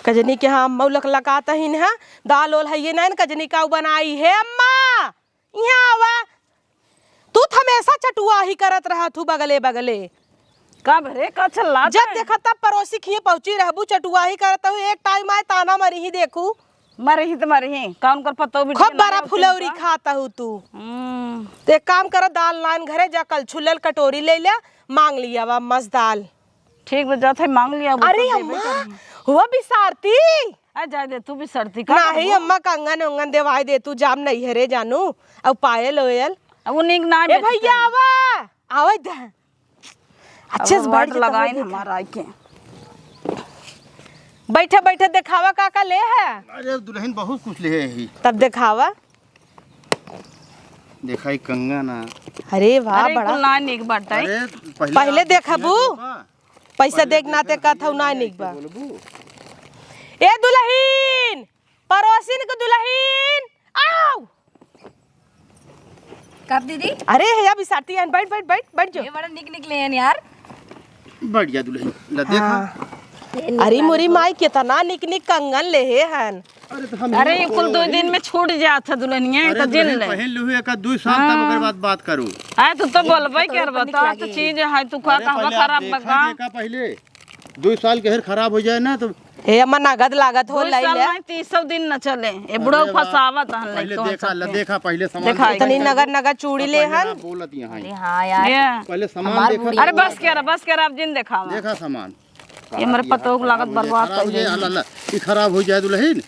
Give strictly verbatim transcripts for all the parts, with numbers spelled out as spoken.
कजनी के हाँ अम्मा लकलकात हिन है, दाल ओल है ये नहीं, कजनी का बनाई है अम्मा, यहाँ आवा। तू त हमेशा चटुआही करत रहत हू बगले बगले। का भरे, का चिल्लात जब है? देखा तब पड़ोसी खिए पहुँची रहबू, चटुआही करत हू, एक टाइम आए ताना मरी ही देखू। मरही त मरही, कौन कर पतौ बिटिया खूब ना बड़ा जाओ फुलौरी तुमका। खात हू तू। हम्म। तो एक काम कर, दाल नान घरे जा, कल छुलल कटोरी ले ले, मांग लिया वा मस्त दाल। ठीक बा, जात है मांग लिया, वो अरे तो देबे अम्मा, करही। हुआ बिसारती। आ जाए दे तू बिसारती का नहीं करबो? अम्मा, कंगन उंगन देवाई दे तू, जाम नहीं है रे जानू, अब पायल ओयल। अब वो नीक ना ए बेचते। भैया आवा, आवा इधर। अच्छे से अब बैठ वाट के लगाइन तब हमारा आके। बैठे बैठे देखावा का का ले है। अरे दुलहिन बहुत कुछ ले है ही। तब देखावा। देखा ई कंगन ना। अरे वाह, अरे बड़ा। कुल ना नीक बाटे। अरे पहले पहले आप देखा देखबू। बा। पैसा पहले देख नाते देखा, कहत हऊ ना नीक बा। बोलबू। ए दुलहिन, पड़ोसिन के दुलहिन, आओ। कब दीदी? अरे हे, अभी साथी आन, बैठ, बैठ, बैठ, बैठ जो। ये बड़ा निक निक ले हैं यार। बैठ जा दुलहिन, ला देखा। हाँ। ये निक अरे लागत मोरी हो। माई, कितना निक निक कंगन लेहे हन। अरे तो हम अरे ही ये कुल बोलो दो भाई। दिन में छूट जात है दुलहिनिया, अरे तो जिन दुलहिन ले। पहन लू एक दुई साल तब हाँ। ओकर बाद बात करू। आए तू तो बोलबे तो कर निक बता, तो लागे। चीज है, तू का अरे कहवा पहले आप खराब देखा, बता। देखा पहले। दुई साल के हेर खराब हो जाए ना तो हे अम्मा नगद लागत हो दुई लाई साल ले। नहीं, तीसौ दिन न चले। ए बुढ़ऊ अरे वाह। फसावत हन पहले लइकवन देखा, ला सबके। देखा, पहले सामान देखा, देखा। इतनी नगद नगद चूड़ी ले पहले हन। ना बोलत यहाँ अरे ही। हाँ यार। ये। पहले सामान हमार देखा। बूढ़ी अरे बस कर, बस कर, आप जिन देखावा। देखा सामान। ये हमारे पतोह को लागत बर्बाद कर देगी। अला, अला, ये खराब हो जाए दुलहिन।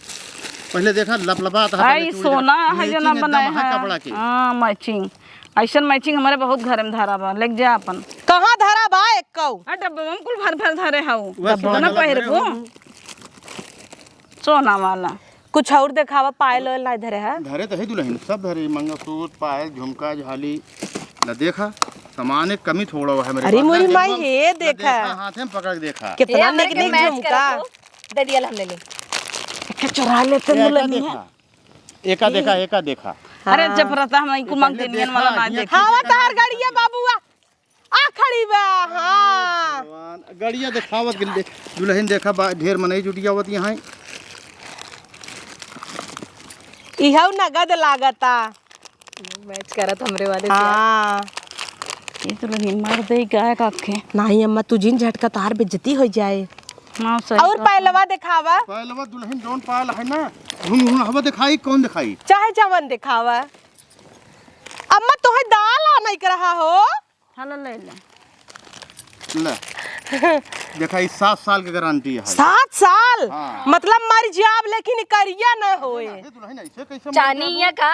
पहले देखा लपलपात है, आ, पहले ये चूड़ी सोना देखा। है जो ना matching एकदम बनाया है है। कपड़ा के। हाँ, matching। अइसन matching हमरे बहुत घरे में धरा बा, लेके जा अपन। कहाँ धरा बा एक कौ? आ, डब्बा में कुल भर भर धरे हऊ। वह डब्बा सोना में भरे पहिरबू। हऊ। सोना वाला। कुछ और देखावा, पायल ओयल ना धरे है? धरे तो है दुलहिन, सब धरे, मंगलसूत्र, पायल, झुमका, झाली। ला देखा, सामान एक कमी थोड़ा है मेरे अरे पास। मोरी ला माई, देखा, हे ला देखा। देखा, हाथ में पकड़ के देखा। कितना ये हमरे निक के निक match झुमका। करत हो, दे दिया ला हमने ले। एक चुरा लेते ए, एका दुलहिनिया। देखा। एका देखा, एका देखा। अरे हाँ। जब रहता हम इनको पहले मंगते नियन देखा, वाला ना हियाँ देखे। खावा तहार गड़िया बाबुआ। आ खड़ी बा, हाँ। भगवान, गड़िया देखावत गेल दे-, दुलहिन देखा बा, ढेर मनई जुटियावत यहाँ। इहौ नगद लागता। Match करत हमरे वाले से। हाँ। ये दुलहिन मार दे गाय का आखे। नहीं अम्मा, तू जिन झटका, तोहार बेइज्जती हो जाए। हाँ, सही और बात है। पहलवा देखावा। पहलवा दुलहिन जौन पायल है ना, घुन घुन हवा देखाई, कौन देखाई? चाहे जवन देखावा। अम्मा, तोहे दाल आ नहीं रहा हो। हाँ, ले, ले, ले। ले। देखा, ई सात साल के गारंटी है। सात साल? हाँ। मतलब मर जाब, लेकिन ई करिया न होए। अरे दुलहिन, ऐसे कैसे मर चानी जाबू? है का?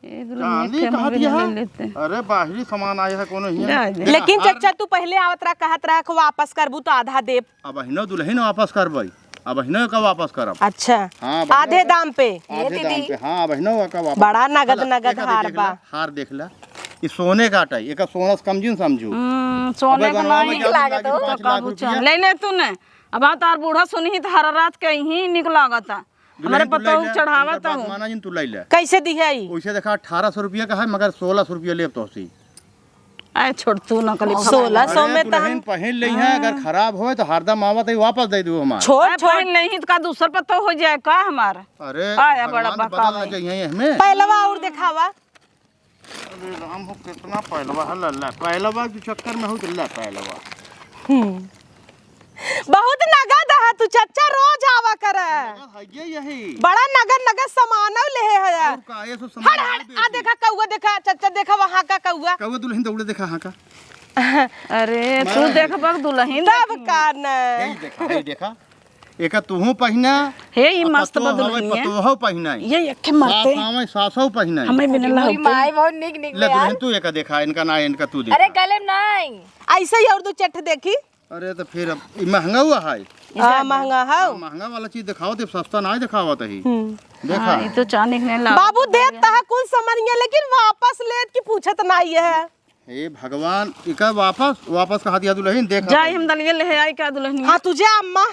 ए, दुलहिन, चानी एक कहा ठे दिया मोबाइल है? ले लेते। अरे, बाहरी सामान आया है, कोनो हियाँ। ले, ले। देखा, लेकिन हार चच्चा, तू पहले आवत रहा, कहत रहा कि वापस करबू तो आधा देब। अब अहिनो दुलहिन वापस करबै, अब अहिनो का वापस करब। अच्छा, हाँ, अब आधे अहिनो का दाम पे? आधे ये दाम दीदी। पे, हाँ, अब अहिनो का वापस। बड़ा नगद, चला, नगद एक हार देख बा। ला, हार देख ला। ई सोने का आटा है, एका सोना से कम जिन समझू। हम्म, सोने अबे का बनवा नहीं। में जादे लागत लागी हो। पाँच तो लाख काबू रुपया। चल। ले ले तू ने। अब आ तार बूढ़ा सुनही त हर रात के यहीं निक लागता। हमरे दुलहिन तू पतोह लइला, चढ़ावा उनकर बात तहु। माना जिन तू लइला। कैसे दिहे ई? वैसे देखा अठारह सौ रुपया का है, मगर सोलह सौ रुपया लेब तोहसी। आए छोड़ तू नकली भगवान। सोलह सौ अरे में तो दुलहिन हम पहन ले हैं, अगर खराब होए तो हरदम आवत है, वापस दे दू हमार। छोड़, आए छोड़। पहन ले ही तो का दूसर पतोह हो जाए का हमार? अरे आए बड़ा भगवान तो बदल बकावे। ना जाइए हमें। पहलवा और देखावा। अरे राम हो, कितना पहलवा है, ला, ला, पहलवा के चक्कर में हो तो ला पहलवा। हम्म। बहुत नगद है तू चच्चा, रोज आवा करे। नगद है ये यही। बड़ा नगद नगद सामान ले है। और का, ये सब सामान हट, हट, आ देखा कौआ, देखा चच्चा, देखा वहाँ का कौआ। कौआ दुलहिन दौड़े देखा, हाँ का। अरे, तू मारा देखबा दुलहिन तब देखी। का न। यही देखा, यही देखा। एका तुहू पहिना, हे, ई आ मस्त बा पतोह हवे, दुलहिनिया। पतोहो पहिना। ये एके मरते। सास आवे, सासो पहिना। हमें बिना मोरी लाउते। माई बहुत निक निक ले ले यार। दुलहिन, तू एका देखा, इनका ना, इनका तू देखा। अरे, गले में नहीं। ऐसे ही और दो चट देखी। अरे, तो फिर अब ई महंगा हुआ है। हाँ, महंगा है। हाँ, महंगा वाला चीज दिखाओ, तो सस्ता ना दिखावत ही। हम्म। देखा। हाँ, ये तो चांदी के नहीं लाग बाबू देत तहा कुल समनिया, लेकिन वापस लेत की पूछत नहीं है। हे भगवान, इका वापस, वापस कहा दिया दुलहिन, देखा जाए पहले। हम दलिया ले आई का दुलहिनिया? हाँ, तू जा अम्मा।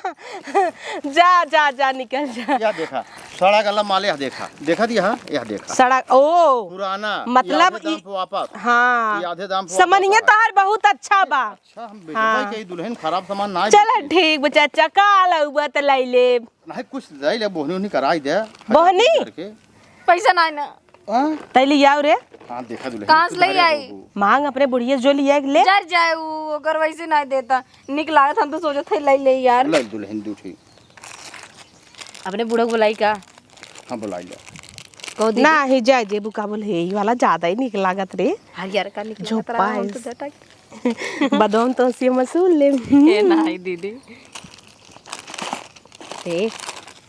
जा, जा, जा, निकल जा। या देखा, सड़ा गला माल, यह देखा, देखा दिया, हाँ, यह देखा। सड़ा, ओ। पुराना, मतलब ये आधे दाम ई, पे वापस। हाँ। ये आधे दाम पे समनिया वापस आया। तोहार बहुत अच्छा बा। अच्छा, हम बेचबे हाँ। के, ई दुल्हन खराब सामान ना चल बेची। ठीक बा चाचा, का लउबा त लाई ले। नहीं, कुछ लाई ले, बोहनी उहनी कराई दे। बोहनी? करके। पैसा ना ना। हाँ? तैली आओ रे। हाँ, देखा दुल्हन, कहाँ से तू ले घरे आई? होबू। मांग अपने बुढ़िया जो लिया ले। जर जाए उ, ओकर वैसे ना देता। निक लागत, हम तो सोचत है लाई ले यार। ले दुल्हन दू ठी। अपने बूढ़ा को बुलाई का? हाँ, बुलाई ले। कहो दीदी। ना, ही जाए जेबू का बोल, हे, ई वाला ज्यादा ही निक लागत रे। हरियर का निक लागत झोंपा रहा, हम है। तो बेटा। बदाम तो से मसूल ले। ए, नाही दीदी। ए,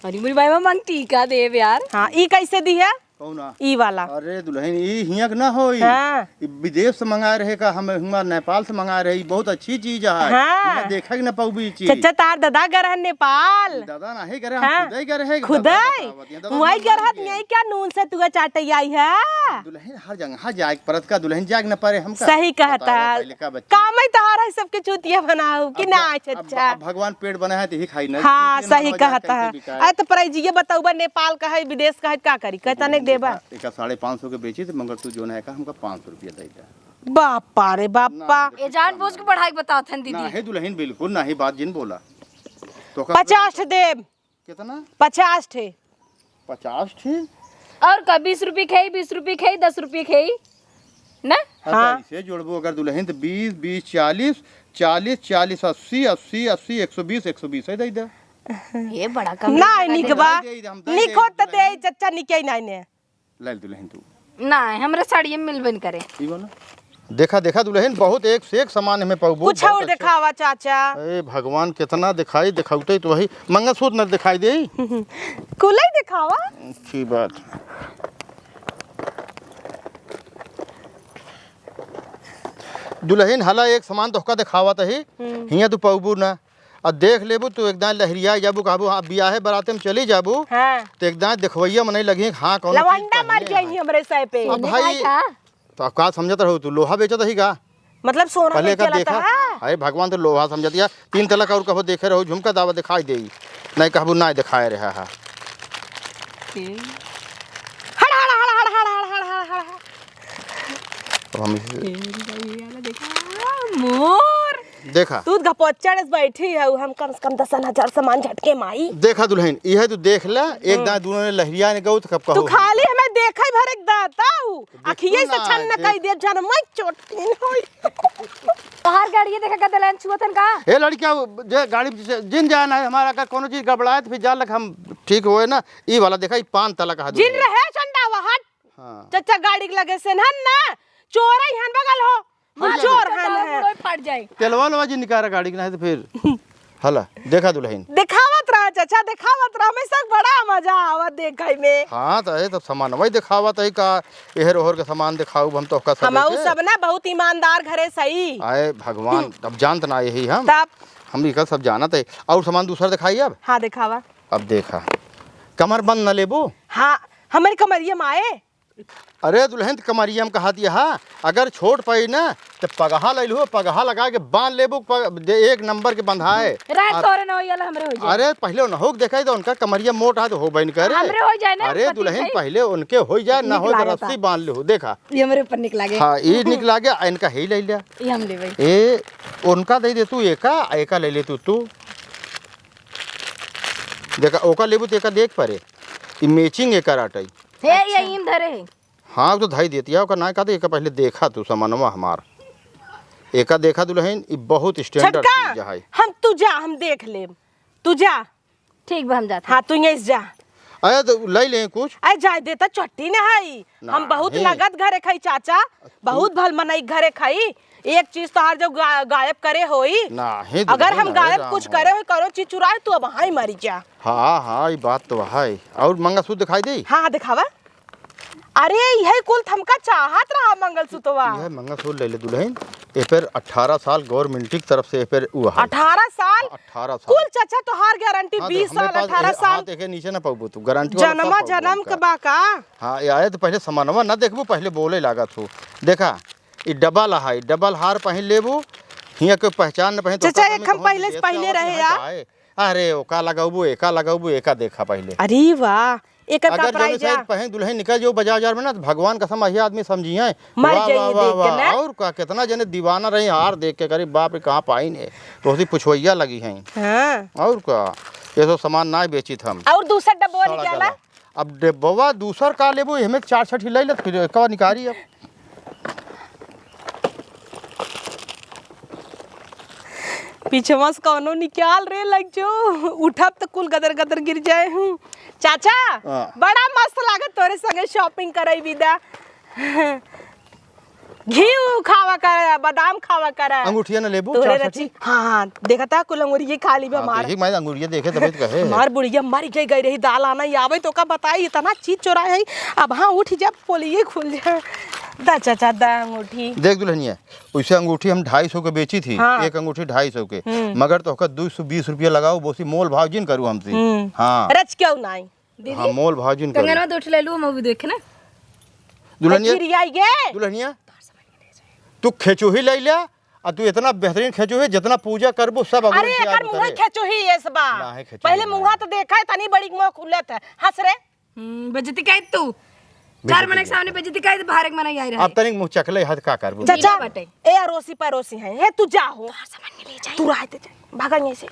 अरे मोरी बाई, मांग टीका देब यार। हाँ, ई कैसे दी है? कौन आ? ई वाला। अरे दुल्हन, ई हियक ना होई। हाँ। ई विदेश से मंगाए रहे का, हम हुआं नेपाल से मंगाए रहे, ई बहुत अच्छी चीज है। हाँ। इहाँ देखा के ना पाउबी ई चीज। चचा, तार दादा गए रहन नेपाल। दादा नाही गए रहे, हम हाँ। खुदे गए रहे, खुदे? दादा बतावत हैं, दादा वही नंबर गए रहत के। नहीं क्या नून से तुआ चाटे आई है? दुल्हन हर जगह जाए के परत का, दुल्हन जाए के ना पारे हमका। सही कहता बतावा है। पहले का बच्ची? काम ही तोहार है सबके चूतिया बनाऊ कि अब ना, जा-, अच्छा, अब अच्छा। भ-, भगवान पेट बना है तो ही खाई ना। हाँ, चूतिया सही बनवा जाए कहता कैसे है। बिकाए? अरे तो प्राइजिए बताऊबा, नेपाल का है, विदेश का है, का करी? कहता नहीं देबा। एका, एका साढ़े पाँच सौ के बेची तो मगर तू जो ना है का हमका पाँच सौ रुपया दे दे। बापा रे बापा। ना, ये जानबूझ के बढ़ाई के बतावत हन दीदी। ना है दुल्हन, बिल्कुल ना ही बात जिन बोला। तो का पचास ठे देब। कितना? पचास ठे। पचास ठे? और का बीस रुपये खाई, बीस रुपये खाई, दस रुपये खाई ना? हाँ, हाँ। तो ऐसे जोड़बो अगर दुल्हन तो बीस, बीस, चालीस, चालीस, चालीस, अस्सी, अस्सी, अस्सी, एक सौ बीस, एक सौ बीस है दे दे। ये बड़ा कम ना, लगा निक दे। बा। दे दे, हम दे निक दे हो तो दे, दुल्हन। चचा निक ही नहीं ने। ले ले दुल्हन तू। ना, हमरा साड़िये में मिलबे न करे। ई वाला? देखा, देखा दुल्हन, बहुत एक से एक सामान हमें पाउबो, कुछ बहुत और अच्छा। देखावा चाचा। ए भगवान, कितना दिखाई, दिखाउते तो वही मंगलसूत्र न दिखाई दे। कुलई देखावा। अच्छी बात। दुल्हन, हला एक सामान तोहका देखावत ही, हम्म। हियाँ तू पउबू ना। अब देख लेबू तू, एकदम लहरिया जाबू, कहबू, "हाँ, बियाहे बराते में चली जाबू।" हाँ। तो एकदम देखवैया मनई लगी, "हाँ, कौनो चीज लवंडा मर पहने जाई हैं।" हमरे सर पे। अब भाई, का? तो अब का समझत रहू तू, लोहा बेचत ही का? मतलब सोना पहले बेच का चलत देखा? है? अरे भगवान, तो लोहा समझत या। तीन तलाक और कहबो देखे रहू, झुमका दावा दिखाई देई। नहीं कहबू, "ना दिखाए रहा है।" हड़, हड़, हड़। अब हम इसे ए, ये वाला देखा, मोर। देखा। तू गपोचड़ से बैठी है, हम कम से कम दस हजार सामान झटके माई। देखा दुल्हन, इहे तू देख ले, एक हम्म। दाएं दोनों ने लहरिया ने गऊ, तो कब तू कहो? खाली हमें देखे भर एक दाता हूँ, देखू अखिये से ना, छन्न देख। कई दे, जनमई चोटिन होई। तोहार गाड़ी ये देखा का दलान छुअत हन का? ए लड़किया, जे गाड़ी से जिन जाना है हमारा, अगर कोनो चीज गड़बड़ाए तो फिर जान लग हम ठीक होए ना। ई वाला देखा, ई पान तला कहा जिन दुल्हन। रहे चंडावा हट। हाँ। चचा गाड़ी के लगे से हन ना, चोर ही हन बगल हो, हम हाँ, चोर चचा, हन है। मुड़ोई फाट जाए। तेलवा लवा जी निकारा गाड़ी के, नहीं तो फिर। हला, देखा दुल्हन। देखावत रहा चचा, देखावत रहा, हमें सब बड़ा मजा आवा देखे में। हाँ, तो ये तो सामान वही देखावत है का, एहर ओहर के सामान देखाऊ, हम तो का सब हम ऐसे। सब ना बहुत ईमानदार घरे सही। आए भगवान, हम्म। अब जानत ना यही हम। तब? हम इका सब जानत है। और सामान दूसरा दिखाई अब? हाँ, देखावा। अब देखा, कमर बंद न लेबू? हाँ, हमारी कमरिया माए। अरे दुल्हन, त कमरिया में कहा दिया हा, अगर छोट पई ना, त पगहा ले लू, पगहा लगा के बांध लेबू, पग-, दे-, एक नंबर के बंधाए। रात आ, तोरे न होई, हमरे हो जाए। अरे पहले उन्हें हो के देखा, तो उनका कमरिया मोट है, तो हो बन करे। हमरे हो जाए ना, अरे पति दुल्हन, भाई। पहले उनके हो जाए, ना निक हो तो लागता। रस्सी बांध लू, देखा। ये हमरे ऊपर निक लागे। हाँ, ई निक लागे, आ इनका ही ले लिया। ये हम लेबे। ए, उनका दे दे तू एका, आ एका ले ले तू, तू। देखा, ओका लेबू त एका देख परे। ई matching एकर आटई। हे, ये अच्छा। ईम धरे है। हाँ, तो धाई देती है, ओका ना कहते, एका पहले देखा तू सामानवा हमार। एका देखा दुल्हन, ई बहुत standard छोटका, चीज है। हम, तू जा, हम देख लेब। तू जा। ठीक बा, हम जाते। हाँ, तू यहीं से जा। अरे, तो ले ले कुछ। अरे, जाए दे, तो चट्टी न है। हम बहुत नहीं। नगद घरे खाई, चाचा। तू बहुत भल मनई घरे खाई। एक चीज तोहार जो गा-, गायब करे होई। नाही, अगर दुल्हन, हम अरे गायब राम कुछ हो। करे होई, करो चीज चुराए, तू अब हाई मरी जा। हाँ, हाँ, ई बात तो है। और मंगलसूत्र दिखाई दे? हाँ, हाँ, दिखावा। अरे, यही कुल थमका चाहत रहा मंगलसूत्रवा। यह मंगलसूत्र ले ले दुल्हन। ए पर अठारह साल government की तरफ से ए पर हुआ है। अठारह साल? अठारह साल। कुल चाचा तोहार guarantee हाँ, बीस साल, अठारह साल। हाँ, देखे नीचे ना पाबू तू, guarantee वाला जनमा साल पाबू जनम हमका। के बा का? हाँ, ये आए तो पहले सामानवा ना देखबू, पहले बोले लागत हो। देखा, ई double है, double हार पहिन लेबू, हियाँ के पहचान न पहिन, तो चाचा, ओकर एक हम कमी पहले से कहूँ पहले रहे यहाँ या? का है? अरे, ओका लगौबू, एका लगौबू, एका देखा पहले। अरे वाह, एकर का अगर जौने price साइज है? पहन दुलहिन निकल जाओ बाजार, बाजार में ना, तो भगवान कसम अहिया आदमी समझी हैं। मर वाह, जाइए वाह, देख के वाह। ना। और का, कितना जने दीवाना रही हार देख के, करी बाप रे, कहाँ पाइन है, तो उसी पुछवैया लगी हैं। हाँ। और का, ये सब सामान ना बेचित हम। और दूसर डब्बा सड़ा निकाला। गला। अब डब्बा दूसर का लेबू, हमें चार छठी ले ले, फिर एक बार निकारी अब। पीछवा से कौनो निकाल रे, लग जो उठब त कुल गदर गदर गिर जाए हूँ। चाचा, हाँ। बड़ा मस्त लागत तोरे संगे shopping करई बिदा। घी उ खावा कर, बादाम खावा कर। अंगूठिया न लेबू, तोरे चार रची। हाँ, हाँ, देखता कुल अंगूरिये खा ली हाँ, हमार। तो यही मैं अंगूरिया देखे तबे तो कहे। हमार बुढ़िया मर गई, गई रही दाल आना ही आवे तो का बताई, इतना चीज चोरा है। अब हाँ उठ जा, पोलिये खुल जा। दा चाचा, दा अंगूठी। देख दुलहिनिया, वैसे अंगूठी हम ढाई सौ के बेची थी, हाँ। एक अंगूठी ढाई सौ के, हम्म। मगर तोहका दो सौ बीस रुपया लगाओ, बोसी मोल भाव जिन करू हमसे। हम्म। हाँ। रच क्यों नाई? दीदी, हाँ, मोल भाव जिन करू। कंगनवा दो ठे ले लू, हम अभी देखे ना। दुलहिनिया, गिर जाई गे। दुलहिनिया, तू खेचोही ले ले, आ तू इतना बेहतरीन खेचोही, जितना पूजा करबू सब अगुआ अरे, इंतजार एकर मुँह करे। खेचोही ये सब बा। ना है खेचोही, पहले ना मुँह है। तो देखा है, तनी बड़ी मुँह खुलत है। हंस रे। हम्म, बेइज्जती काहे तू? चार बेइज्जती मनई के सामने बेइज्जती काहे, बाहर एक मनई आई रहा अब है। तनिक मुँह चकले हद का करबू? चाचा, ले बाटे। ए अरोसी परोसी है, हे तू जा हो। तोहार सामान में ले जाई। तू रह दे, भागा यहीं से।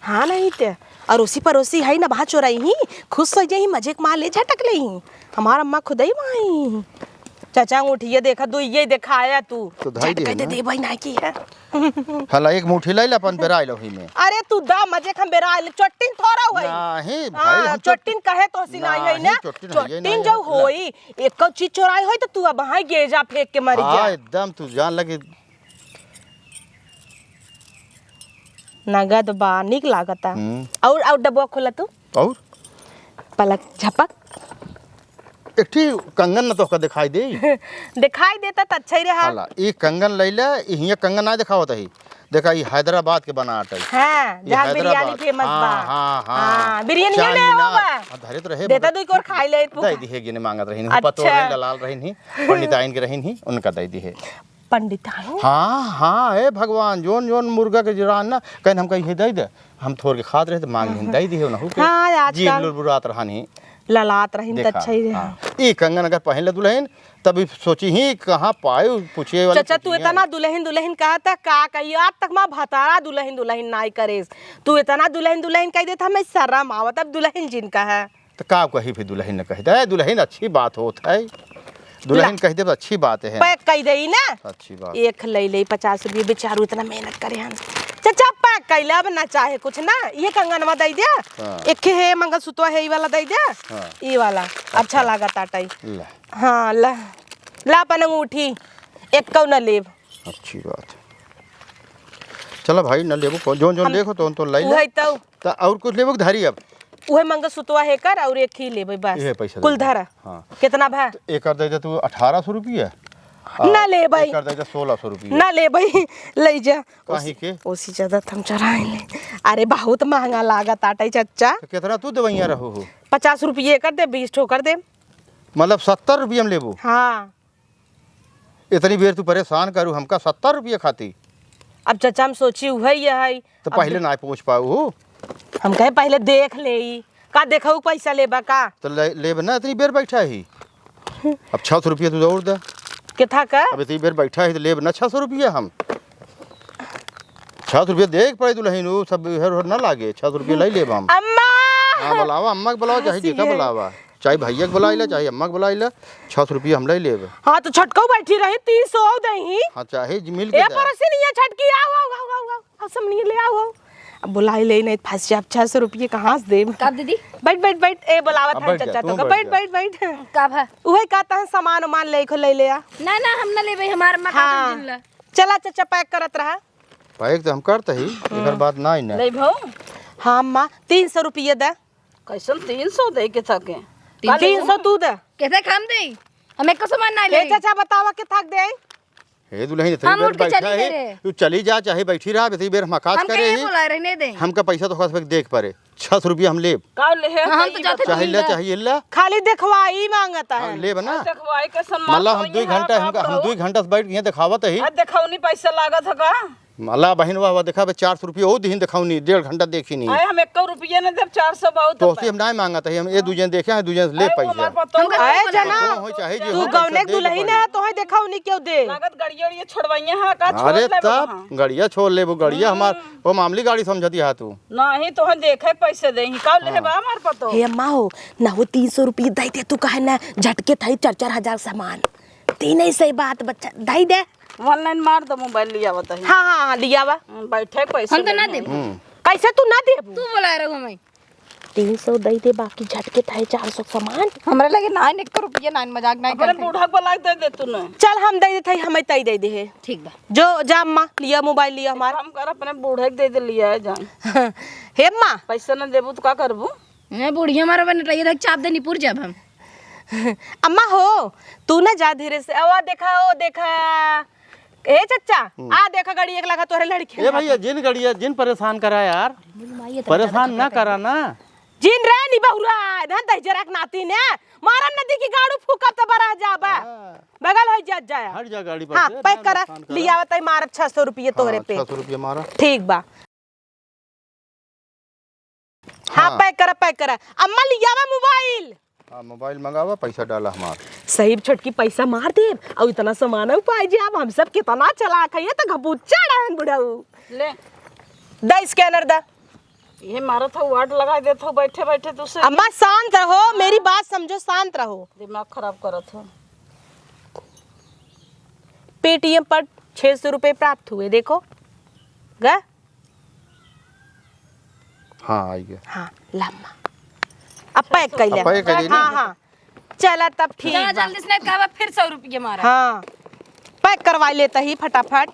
हाँ नहीं ते, अरोसी परोसी है ना, वहाँ चोराई ही, खुश हो जाई, मजे के मार ले झटक ले ही। हमार अम्मा खुद ही वहाँ ही। चाचा अंगूठी ये देखा, दू ये दिखाया तू। तो धाई झटक दे दे ना। दे भाई ना की है। हला एक मुट्ठी ले ले, अपन बेरा आइलो ही में। अरे तू दा मजे खम बेरा आइले, चोट्टिन थोड़ा हुई। नाही भाई, हाँ, हम चोट-, चोट्टिन कहे तो हसी नाही है नाही, ना। चोट्टिन है, चोट्टिन नाही, जो ला। होई, एक चीज चोराई होई तो तू अब हाँ गेजा फेंक के मर हाँ, जा। एकदम तू जान लगे। नगद बा, निक लागता। हम्म। और, और डब्बा खोला तू। और? पलक झपक। एक ठी कंगन न तोहका दिखाई दे। दिखाई देता त अच्छा ही रहा। हाला, ई कंगन लैला, ई हियाँ कंगन ना दिखावत ही। देखा, ई हैदराबाद के बनावट है। हाँ, ई जहाँ हैदराबाद। बिरयानी famous हाँ, बा। हाँ, हाँ। हाँ, बिरयानी ले चार मीनार। होबा। हाँ, धरे तो रहे देता मगर दुई कोर खाई ले तू। दे दिहे, गिने मांगत रहिन। अच्छा। पतोह रहिन, ललाल रहिन ही, पंडिताइन के रहिन ही, उनका दे दिहे। पंडिताइन? हाँ, हाँ, हे भगवान, जोन, जोन मुर्गा के जिरान ना, कहीं हमका इहे दे दे। हम थोर के खात रहे त मांग लिहिन, दे दिहे उनहु के। हाँ, आजकल जीभ लुरबुरात रहन ही। ललात रहिन त देखा, अच्छा ही रहे। हाँ। ई कंगन अगर पहिन ले दुलहिन, तब ई सोची ही कहाँ पाए, पूछे वाले चाचा, तू पूछी हैं। इतना दुलहिन, दुलहिन कहत ह, का कही? आज तक माँ भतारा दुलहिन, दुलहिन नाई करेस। तू इतना दुलहिन, दुलहिन कह देत, हमें शर्म आवत, अब दुलहिन जिन कहा। त का कही फिर दुलहिन न कही? ए, दुलहिन अच्छी बात होत है। दुलहिन ला। कह देब त अच्छी बात है। Pack कह देई ना। अच्छी बात। एक ले ले पचास रुपये, बेचारू इतना मेहनत करे हन। चाचा, pack कह ले, अब ना चाहे कुछ ना। ये कंगनवा दे दे। हाँ। एक हे मंगलसूत्र है, ई वाला दे दे। हाँ। ई वाला। अच्छा। अच्छा लागत आटई। ला। हाँ, ला। ला अपन अंगूठी। एक कौ ना लेब। अच्छी बात। चला भाई, ना लेबो, कौन, जोन, जोन हम देखो, तोन, तोन लाई ला। उहे तो। त और कुछ लेबो कि धरी अब? उहे मंगलसूत्रवा हेकर और एक ही लेबे बस। इहे पैसा कुल दे दे। धरा। हाँ। कितना भा? त एकर दे दे तू अठारह सौ रुपया। आ ना लेबे। एकर दे दे सोलह सौ रुपया। ना लेबे, ले जा। काहे के? ओसी ज्यादा त हम चोराए ले। अरे बहुत महंगा लागत आटई चच्चा। त कितना तू देवैया रहो हो? पचास रुपया एकर दे, बीस ठो कर दे। मतलब सत्तर रुपया में लेबो? हाँ। इतनी बेर तू परेशान करू हमका सत्तर रुपया खाती। अब चच्चा हम सोची उहे ही है। त अब पहिले ना पहुँच पाऊ हो। हम कहे पहिले देख लेई। का देखऊ पैसा लेबा का? त ले, लेब ना, इतनी बेर बैठा ही। अब छह सौ रुपया तू दौड़ दे। केथा का? अब इतनी बेर बैठा ही त लेब ना छह सौ रुपया हम। छह सौ रुपया देख पड़े दुलहिन, उ सब हेर होर ना लागे, छह सौ रुपया ले लेब हम। अम्मा! हाँ, बुलावा, अम्मा के बुलावा, चाहे हंसी जेका है। बुलावा। चाहे भैया के बुलाई ला, चाहे अम्मा के बुलाई ला, छह सौ रुपया हम ले लेब। हाँ, त छोटकऊ बैठी रही, तीन सौ और दही। हाँ, चाहे जी मिल के ए, दे। पड़ोसिनिया छोटकी, आओ, आओ, आओ, आओ, आओ, आओ, समनिया ले आओ, आओ। अब बुलाई ले, नहीं फंस जाब, छह सौ रुपये कहाँ से देब? का दीदी? बैठ, बैठ, बैठ, ए, बुलावत अब है बैठ जा, चच्चा तू तो का, बैठ बैठ, जा। बैठ, बैठ। का भा? उहे कहता है, सामान उमान ले खो ले ले आ। ना, ना, हम ना लेबे, हमार अम्मा का हाँ। दिन ला। चला चच्चा, pack करत रहा। Pack त हम करत ही, हम्म। एकर बात नाई ना। ले भो। हाँ अम्मा, तीन सौ रुपये दे। कैसन तीन सौ दे के थके? तीन सौ तू दे। कैसे खाम दे? हम एको सामान ना ए ले। चाचा, बतावा के थक दे। हे दुलहिन, इतनी हम बेर उठ के बैठा चली है, गए रहे। तू चली जा, चाहे बैठी रहा, इतनी बेर हम अकाज हम करे कहे ही। बोला रहे, नहीं दे। हमका पैसा तो खास देख पड़े, छह सौ रुपया हम लेब। का ले है? हाँ, हम तो जाते चाहे ले, चाहे ले। खाली देखवाई मांगता है। हाँ, लेब ना। देखवाई के सम्मान मतलब हम तो दुई यहाँ घंटा, बाप हमका, हम रहो। दुई घंटा से बैठ के यहाँ देखावत ही। आ, देखौनी पैसा लागत है का? मला बहिन, वाह, वाह, देखा बे, चार सौ रुपया वो दिहिन, देखाउनी, डेढ़ घंटा देखी नहीं। अरे, हम एक्को रुपया न देब, चार सौ बहुत तो बा। से हम नाहीं मांगत है, हम ये दू जन देखे हैं, दू जन ले अरे, वो पैसा। हमार पतोह हम का आए जना, तो हो, चाहे जे तू हो, गौने पैसा दे दुलही देबो। ना, तोहे देखाउनी क्यों दे? लागत गड़िया उड़िया छोड़वाइया है, का छोड़ अरे, लेबो तब हाँ? गड़िया छोड़ लेबो, गड़िया हमार, हम्म। वो मामूली गाड़ी समझती है तू। नहीं, तोहे देखे पैसे दे, ही का ले हाँ। बा हमार पतोह? हे अम्मा हो, ना हो तीन सौ रुपया दे दे, तू कहे ना, झटके थाई चार चार हजार सामान। तीन ही सही बात, बच्चा, दे दे। Online मार दो, mobile लियावत ही। हाँ, हाँ, हाँ, लियावा। हम्म, बैठे पैसे हम तो ना देंगे। देब। हम्म। कैसे तू ना देबू? तू बोला रहो हमें। तीन सौ दे दे, बाकी झटके थाई चार सौ सामान। हमरा लगे नाइन, एक रुपया नाइन, मजाक नाइन अपने करते। बूढ़ा को लाग दे दे तू ना। चल, हम दे देते, हमें तई दे दे है। ठीक बा। जो, जा अम्मा, लिया mobile, लिया हमार। हम कर अपने बूढ़े के दे दे, लिया है जान। हे अम्मा। पैसा ना देबू तो का करबू? ए, बुढ़िया मारो बने, रहिए देख, चाप दे, निपुर जाब हम। अम्मा हो, तू ना जा धीरे से। ओ, देखा, ओ, देखा। ए, चच्चा, हम्म। आ, देखा, गाड़ी एक लगा तोरे लड़के ए, भैया, जिन गाड़िया, जिन परेशान करा यार। परेशान ना करा ना। जिन रे, नी बहुरा, धन दहिजरा के नाती ने। मारम नदी की गाड़ू फूकब त बरह जाबा। हाँ। बगल हो जा, जाया। हट जा गाड़ी पर हाँ, से, pack ना करा, नुकसान करा। लिया बताई, मारब छह सौ रुपये तोहरे हाँ, पे। छह सौ रुपये मारा। ठीक बा। हाँ, हाँ। Pack करा, pack करा। अम्मा, लियावा mobile। हाँ, mobile मंगावा, पैसा डाला हमार। सही छोटकी पैसा मार देब, अउ इतना सामान पाए जे, अब हम सब कितना चालाक है, ये तो घपुच्चा रहन बुढ़ऊ। ले। दा scanner दा। ये मारत हो, वाट लगा देत हो, बैठे बैठे तू से। अम्मा, शांत रहो, हाँ। मेरी बात समझो, शांत रहो। दिमाग खराब करत हो। Paytm पर छह सौ रुपये प्राप्त हुए, देखो। गा? हाँ, आई गया। हाँ, लम्मा। अब pack कर ले। अब pack कर ले ना? हाँ, हाँ। चला तब ठीक जा, बा। जल्दी से नहीं कहबा, फिर सौ रुपये मारा। हाँ। Pack करवा लेता ही फटाफट।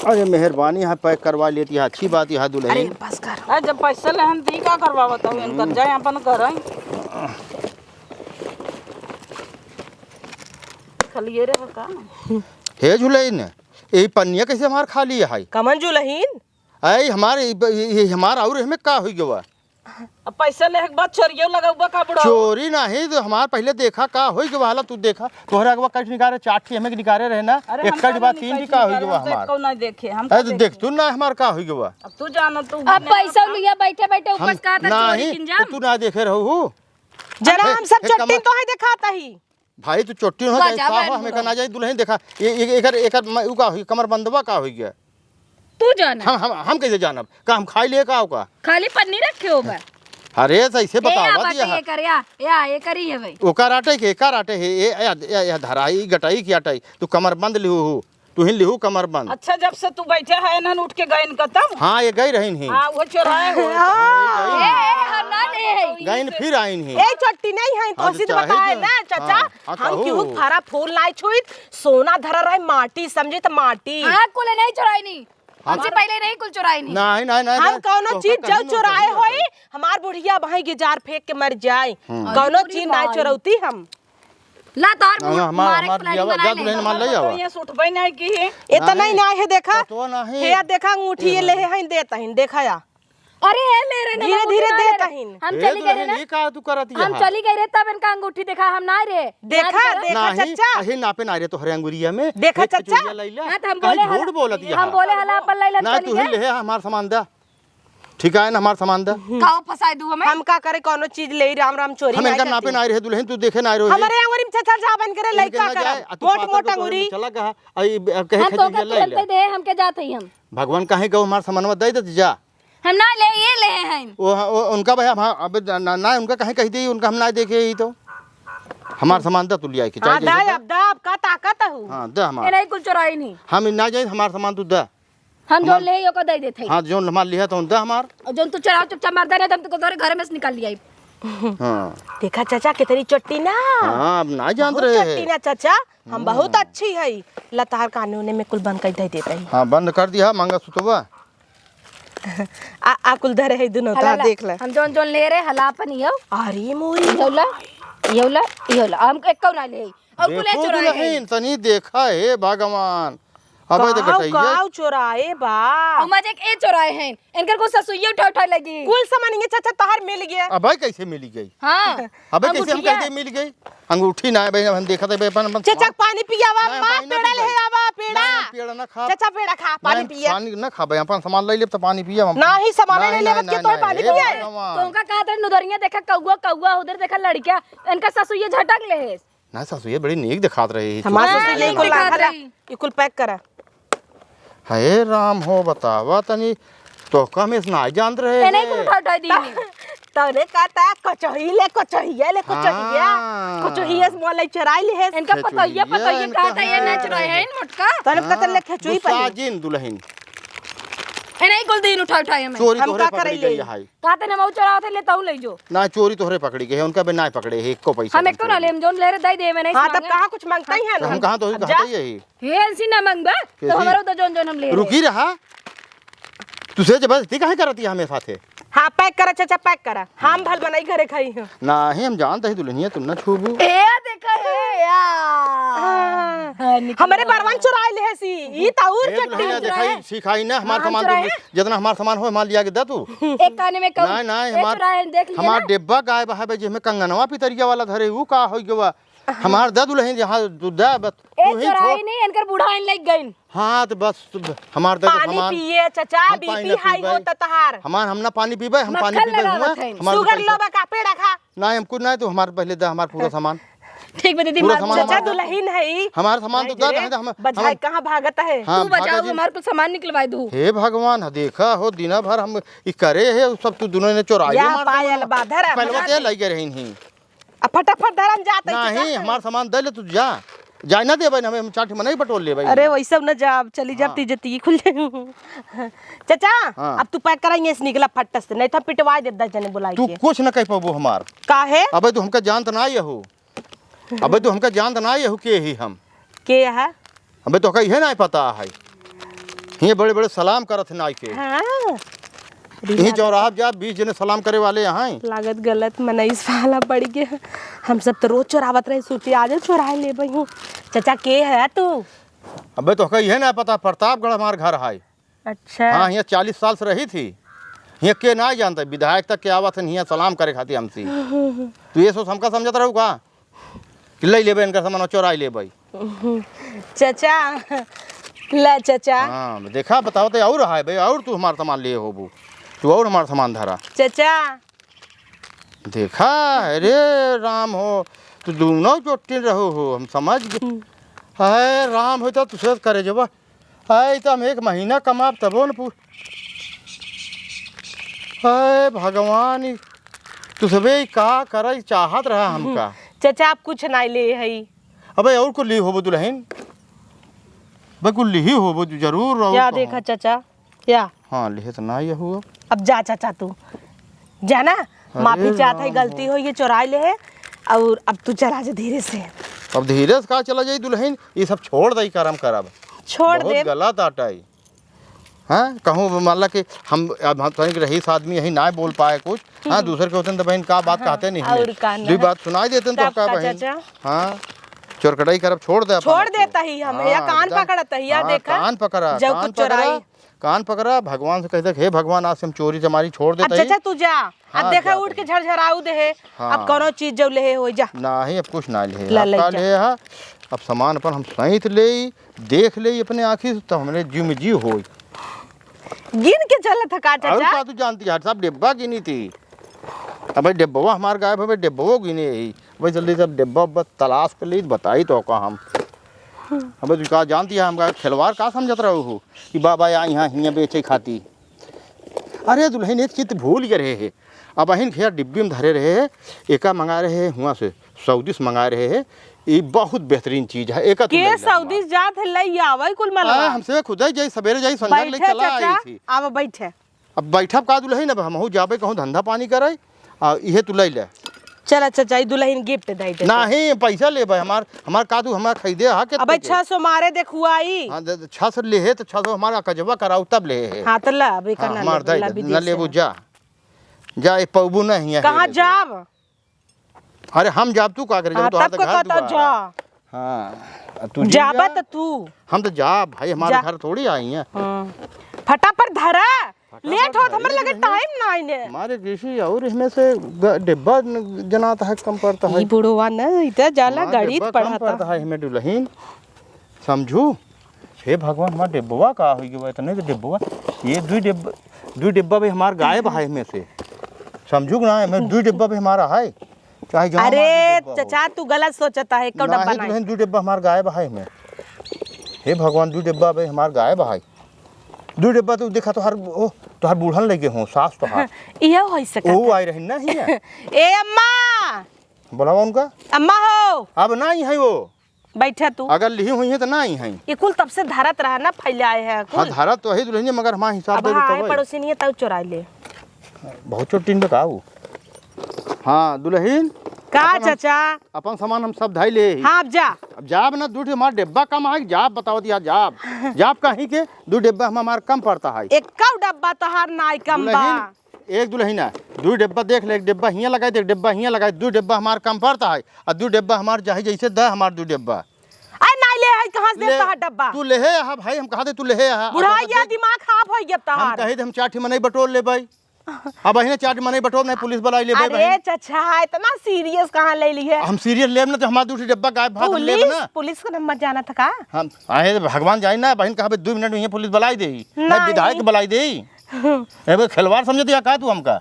अरे मेहरबानी है, pack करवा लेती है, अच्छी बात है दुलहिन। अरे बस कर। अरे जब पैसा लेहन दी का करवावत हो इनकर, हम्म। जाए अपन घर आई। खलिए रहे का? हे झुलहिन, ई पन्निया कैसे हमार खाली है? कमन झुलहिन? ऐ, हमार, ई ब-, ई, ई हमार और एहमे का होई गवा? अब पैसा लेहे के बाद चोरियो लगउबा का बुढ़ऊ? चोरी नहीं, तो हमार पहिले देखा का होई गवा, हाला तू देखा, तोहरे अगवा कट निकारे, चार ठी एहमे के निकारे रहे ना, अरे, एक हम कट का बाद नहीं तीन ठी निकाले, का होई गवा हम तो हमार? एको नहीं देखे, हम ऐ, का तो देखे? देख तू ना हमार का होई गवा। अब तू जाना, तू अब पैसा लिया, बैठे बैठे हम, उपस का था, चोरी नहीं, किन जा। तो तू ना देखे रहू हूँ। जना, हे, हम सब हे, चट्टी कमा- तो है देखाता ही। भाई, तू चोट्टी हो, गजब साफ है हमें बुढ़ऊ। कहना जाए, दुलहिन देखा, ये, ये, एकर, एकर म-, उ का होई, कमरबंदवा का होई गया? तू जाना। हम, हम, हम कैसे जानब? का हम खाई लिए का ओका? खाली पन्नी रखे हो बा। अरे, तो ऐसे ए, बतावा आ दिया बाटे है। एकर, या, या, एकर ही है भाई। ओकर आटे के, एकर आटे है, ए, ए, ए, ए, धराई, गटाई की आटाई, तू कमरबंद लिहू हू, तू ही लिहू कमरबंद। अच्छा, जब से तू बैठे है, इन्हन उठ के गइन का तब? हाँ, ये गई रहीन ही। हाँ, वो चोराए हो। हाँ। ए, ए, हम ना दे है। गइन फिर आइन ही। ए, चट्टी नहीं है, हाँ, तो तो सीधे चाहे बताए जो, ना, चाचा। हाँ। हाँ, हम कहू। केहू फरा फूल नाई छुइत, सोना धरा रहे माटी, समझे त माटी। हाँ, कुल नहीं चुराई नी। हाँ। हमसे पहले नहीं कुल चुराई नी। नहीं, नहीं, नहीं, हम नहीं। कौनो तोहका चीज कहीं जब नहीं चुराए होई, हमार बुढ़िया भाई के जार फेंक के मर जाए। हम्म। कौनो अरे चीज ना भाई। चुरौती हम। ला तार हाँ, हमार, मारे हमार के planning दियावा, बना जा ले। दुल्हन हमार ले जावा। बढ़िया से उठबे नहीं की है। इतना ही नहीं। ना है, देखा। तो नहीं। हे, देखा, अंगूठी ये हम्म। ले हैं, देता ही, देखा या। अरे, ए, ले रहे ना, धीरे, हम धीरे उठा दे ले रहे। तहिन। हम ए, चली गई रे दुल्हन, ना। ये का तू करत हम यहाँ? चली गई रे, तब इनका अंगूठी देखा, हम ना रे। देखा, याद करो। देखा, नहीं, चाचा। अही नापे ना रे तोहरे अंगुरिया में। देखा, एक चाचा। चुड़िया लैला। हाँ, तो हम कहीं बोले झूठ हला, बोलत हम यहाँ। बोले हला, अपन लैला ना, चली तू ही गए। ले, हमार सामान दा। ठीक है ना, हमार सामान दा। का फंसाए दू हमें? हम का करे, कौनो चीज ले, राम राम चोरी हम ना इनका नापे करती। ना रहे दुल्हन, तू देखे ना रहे। हमारे अंगुरी में चाचा जा बन करे, इनके लइका ना का। जाए, आ तू मोट, पातर मोट के अंगुरी। चला गया, आ ई, आ कहे हम तो खेजैया का लैला। खेलते दे, हमके जात ही हम। भगवान कहीं गो हमार सामानवा दे देत जा। हम ना ले, ये ले हैं। वो, वो, उनका भाई, हम, अब ना, ना, उनका कहीं कह दी, उनका हम ना देखे ही तो। हमार सामान दा तू लिया के, हाँ, चाहे दा, जैसे अब दा, अब का ताकत है हु? हाँ, दा हमार। ये नहीं कुल चुराई नहीं। हम ना जाए, हमार सामान तू दा। हम जो हमार ले, ओको दे देते हैं। हाँ, जोन हमार लिया तो दा हमार। और जोन तू चुराओ, चुपचाप मार दे, नहीं तो हम तुमको तोरे घर में से निकाल लिया। हाँ। देखा चाचा, कितनी चट्टी ना। हाँ, अब ना जानत बहुत रहे। चट्टी ना चाचा, हम हम्म। बहुत अच्छी है। लतार कानूने में कुल बंद कर दे देते हैं। हाँ, बंद कर दिया, मंगलसूत्रवा। आ, आ कुल धरे है दुनो, हला, ता हला। देख ले। हम जौन, जौन ले रहे, हला अपन इहो। अरे मोरी। इहो ला, इहो ला, इहो ला। हम एको ना ले। और कुल देखू चुराए दुल्हन, हैं। तनी देखा, हे भगवान। अबे तो काऊ, कटैया। काऊ चोराए बा। अउर मजे के ए चोराए हैं। इनकर कुछ ससुइया उठा उठा लगी। कुल सामान ये चाचा तोहर मिल गया। अबे कैसे मिल गई? हाँ। अबे कैसे हम अंगूठिया। कैसे मिल गई? अंगूठी ना है भाई, हम देखत है भाई, अपन, अपन चाचा सामान। पानी पियावा, नहीं, हम माँ पानी ना पेड़ा पीबे। ले आवा, पेड़ा। नहीं, हम पेड़ा ना खाब। चाचा पेड़ा खा, पानी नहीं, हम पिया। पानी ना खाबे, अपन सामान ले लेब तो पानी पिया हम। नहीं, सामान नहीं, ले लेब, नहीं, के तोहे नहीं, पानी ए पिया है? भगवान। तो उनका कहा था नुदरिया देखा कौआ, कौआ उधर देखा लड़किया, इनका ससुइया झटक ले है। ना सासू, ये बड़ी नीक दिखात रही। हमार हाँ, सासू ये नीक कुल दिखात रहा। रही। ये कुल पैक करा। हे राम हो, बतावा तनी, तो का हम इस नाई जानत रहे ए, नहीं, हैं। कुल उठा, उठा दी। तने कहता, "कचोही ले, कचोहिया ले, कचोहिया।" हाँ। कचोहिया से मोला चुराई ले है। इनका पतोहिया, कचोहिया, पतोहिया इनका कहता, ये हाँ। ना चुराए है, इन मोटका। तने हाँ। कहता, "ले खेचुई गुस्सा पहले।" जिन दुल्हन। ए, नहीं, कुल दिन उठा, उठा, ये मैं। चोरी हम तोहरे का पकड़ी करे गई ले? है। कहते ने मऊ चोरावत है, ले तऊ ले जो। ना, चोरी तोहरे पकड़ी गई है, उनका भी ना पकड़े है, एको पैसा हम ना एको ना चोरी। लेम, जौन ले रे, दई दे, मैं नहीं हाँ, तब मांगे। कहाँ कुछ मांगता ही है ना? हम कहाँ तो अब कहते जा। ही है। हे, ऐसी ना मांगबा, तो कैसी? हमारा तो जौन जौन हम ले रहे। रुकी रहा। तुझसे जबरदस्ती काहे करती है हमें साथे? हाँ, पैक करा चाचा, पैक करा। हम भल बनाई घरे खाई हो। नाही, हम जानत ही दुल्हनिया तुम ना छूबू। ए, देखा है यार। हाँ। हाँ, निकल हमरे गया। बरवन चुराए ले है सी। ई त और ए चट्टी। दुल्हनिया, देखा, ई सिखाई ना, हमार हाँ, हम सामान चुराए तू, हैं। जितना हमार सामान हो, हमार लिया के दे तू। एक काने में कहूँ, नाही, नाही, ए, हमार, चुराए, देख लिया हमार ना। डिब्बा गायब है बे, जिसमें कंगनवा पितरिया वाला धरे, ऊ का हो गवा? हमार दे दुल्हन, जहाँ तू दे, बस ए, तू ही चोराई छोड़। नहीं, इनकर बुढ़ाइन लग गइन। हाँ, तो बस, तू हमार दे, तो पानी हमार, पिए, चाचा, हम पानी बीपी ना हाई पीबे। होता तहार। हमार, हम ना पानी पीबे, हम पानी मक्खन पीबे लगावत हुआ, हइन। हमार शुगर पैसा। लोबा का पेड़ा खा। नाही, हम कुछ नाही, तू हमार पहले दे, हमार पूरा सामान। ठीक बा दीदी, पूरा मार सामान चाचा हमार दे। दुल्हन है ई। हमार सामान तो नहीं दे, रे, नहीं तो हम, बजाए हम कहाँ भागत है? हाँ, तू भागा बजाओ, जी। हमार कुल सामान निकलवाई दू। हे भगवान, देखा हो, दिना भर हम ई करे है, सब तू दुनो ने चोराई या मार पायल देबो। बा, धरा, पहलवा भगा ते दे। लाई गए रही नहीं। आ फटाफट धरम जात है, नाही, चाचा। हमार सामान दे ले, तू जा। जाए ना देबे, हमें हम चाट में नहीं बटोर लेबे। अरे, वैसे न जा, अब चली जा, हाँ। तीजे ती खुल जाए। चाचा, हाँ। अब तू पैक कराइए, इस निकला फट्ट से, नहीं तो पिटवा दे दस जने बुलाई तू के। कुछ न कह पाबो हमार। काहे? अबे, तू हमका जानत ना ये हो। अबे, तू हमका जानत ना ये हो, के ही हम। के है? अबे, तोहका इहे नाई पता है। हियाँ बड़े-बड़े सलाम करत है नाई के। हाँ। यही चौराहा पे जा, बीस जने सलाम करे वाले यहाँ हैं। लागत गलत मनई साला पड़ गया। हम सब तो रोज चोरावत रहे, सोचे आज चोराए लेबे हूँ। चाचा, के है तू? अबे, तोहका इहे नाई पता, प्रतापगढ़ हमार घर है। अच्छा। हाँ, हियाँ चालीस साल से रही थी। हियाँ के नाई जानता, विधायक तक के आवत है हियाँ सलाम करे खातिर हमसे। तू ये सोच हमका समझत रहू का? कि लई लेबे इनका सामान, चोराई लेबे। चाचा, ला चाचा। हाँ, देखा, बताओ तो और है बे, और तू हमार सामान लिए होबू, तू और हमार सामान धरा। चाचा। देखा, अरे राम हो, तू दोनों चोटिन रहो हो, हम समझ गए। हम्म। अरे राम हो, तो तुझसे करे जब आए तो हम एक महीना कमाब तबो न पू-, आए भगवान, ई तू सबे ई का करई चाहत रहा हमका? चाचा, आप कुछ नाई ले हई। अबे और कुल ली होबो दुल्हन? बे कुल ली होबो जरूर रहो या तो देखा हम। चाचा, या। हाँ, लिहे तो नाई हो। अब जा चाचा तू, जा ना, अरे माफी चाहत है, राम गलती हो। हो ये चोराई ले है, और अब तू चला जा धीरे से। अब धीरे से का चला जाई दुल्हन, ये सब छोड़ दई करम करब। छोड़ बहुत दे। गलत आटा है। हाँ, कहूँ मान ला कि हम, अब हम तनिक रईस आदमी यही ना बोल पाए कुछ। हाँ, हम्म। दूसर के होते तो बहन का बात हाँ, कहते नहीं और हमें। का ना। दुई बात सुनाई देते तो तब का का बहन। चाचा? हाँ, चोरकटाई करब छोड़ दे अपन छोड़ लोग के। देता ही हम, या हाँ, कान एकदम। पकड़ता ही, या हाँ, देखा? कान पकड़ा, जब कान कुछ पकड़ा, चोराई। कान पकड़ा, भगवान से कह दे, "हे भगवान, आज से हम चोरी चमारी छोड़ अब देता ही।" चाचा तू जा, हाँ, अब देखा जा उठ के भाई। झरझराऊ दे है, हाँ। अब कौनो चीज जो ले हो जा। नाही, अब कुछ ना ले, ला, अब ले का जा। ले है? अब सामान अपन हम सहित ले, देख ले अपने आँखी से, तो हमरे जीव में जीव होई। गिन के चलत है का और चाचा? का तू जानती है, सब डिब्बा गिनी थी। अबे डिब्बवा हमार गायब है, डिब्बवो गिने ही। अबे जल्दी सब डिब्बा उब्बा तलाश कर ली, बताई तो का हम। अबे तू का जानती है, हम का खिलवाड़ का समझत रहो हो कि बाबा या यहाँ हियाँ बेचे खाती। अरे दुल्हन, एक चीज भूल गए रहे है। अब अहिन खैर डिब्बी में धरे रहे है, एका मंगा रहे है हुआं से, सऊदी से मंगा रहे है। ई बहुत बेहतरीन चीज है, एका तू के ले जा सऊदी हुआं। जात है, ले आवे कुल मलवा। हाँ, हमसे खुद ही जाई, सवेरे जाई, संझा ले बैठे चला आई चाचा, थी। आवा बैठे। अब बैठब का दुल्हन, अब हमहू जाबे कहूँ धंधा पानी करे, आ इहे तू ले ले। चला चाचा, ई दुल्हन गिफ्ट दे दे। नाही, पैसा लेबे हमार, हमार का तू हमार खरीदे हा के अबे तू के? छह सौ मारे देखुआई। हाँ, दे, दे, छह सौ लेहे तो छह सौ हमारा कजवा कराऊ तब लेहे। हाँ, तो ला, अबे हाँ, करना हमार ले, दे ला दे, विदेश ना लेबू से। जा। जा, ये पौबू नहीं है, कहाँ ये ले। जाब? अरे हम जाब, तू का करे जाब, हाँ, तोहार तब तो को घर कहता दुआर जा। है। हाँ, तू जी जाबा जा। त तू। हम तो जाब भाई, हमारे जा। घर थोड़ी आई हैं। हाँ। फटाफट धरा। फटाफट लेट होत, धरी हमरे लगे नहीं। टाइम नाई ने। हमारे किसी और इसमें से ग-, डिब्बा न-, जनाता है, कम पड़ता है। ई बुढ़वा न, इतना जाला हमार गणित डिब्बा कम पढ़ाता। पड़ता है इसमें दुलहिन, समझू। हे भगवान, हमार डिब्बवा का होई गवा? इतने तो डिब्बवा, ये दुई डिब्बा, दुई डिब्बा भी हमार गायब है इसमें से, समझू कि ना? मैं दुई डिब्बा भी हमारा है, चाहे जहाँ अरे हमार डिब्बा हो। चचा, तू गलत सोचता है, एको ना डिब्बा ही नहीं। दुलहिन, दुई डिब्बा हमार गायब है इसमें। हे भगवान, दुई डिब्बा भी हमार गायब है। दू डिब्बा तू देखा, तोहार, ओ, तोहार बूढ़न लगे हो, सास तोहार। इहे होई सकत ओ है। आई रही ना हिया। ए अम्मा! बुलावा उनका। अम्मा हो! अब ना आई है वो। बैठा तू। अगर लिही हुई है तो ना आई है। ये कुल तब से धरत रहा ना, फैलाए है हाँ, कुल। धरत तो है दुलहिन, मगर हमार हिसाब अब दे दे हाँ, तो आए भाई। पड़ोसिनिया तब चोराई ले। बहुत चोटिन बताऊ। हाँ, दुलहिन, का अपन हम, चाचा? अपन सामान हम सब धाई ले ही। हाँ, अब जा। अब जाब ना, दू ठे हमार डिब्बा कम आए, जाब बतावत या जाब। जाब कहीं के, दू डिब्बा हम हमार कम पड़ता है। एक्कौ डब्बा तोहार नाई कम बा। दुलहिन, एक दुलहिन है, दू डिब्बा देख ले, एक डिब्बा हियाँ लगाई दे, एक डिब्बा हियाँ लगाई, दू डिब्बा हमार कम पड़ता है, और दू डिब्बा हमार चाहे जैसे द हमार दू डिब्बा। अरे नाई ले है, कहाँ से ले, देता है डब्बा? तू लेहे आहा भाई, हम कहा थे तू लेहे आहा। बुढ़ाई अब गया, दे-, दिमाग खराब हो गया हम तोहार। कहे थे हम चार ठे मनई बटोर ले भाई। अब अहिने चार ठे मनई बटोर नहीं, पुलिस बुलाई ले भाई, अरे भाई। चचा, इतना सीरियस कहाँ ले ली है? हम सीरियस लेब ना तो हमार दू ठे डब्बा गायब भाग हम लेब पुलिस, ना। पुलिस का नंबर जाना था का? हम, अहे भगवान जाई ना, बहिन कहा दू मिनट में पुलिस बुलाई दे। नहीं, नहीं। विधायक बुलाई दे। ए बे खिलवाड़ समझत या का तू हमका?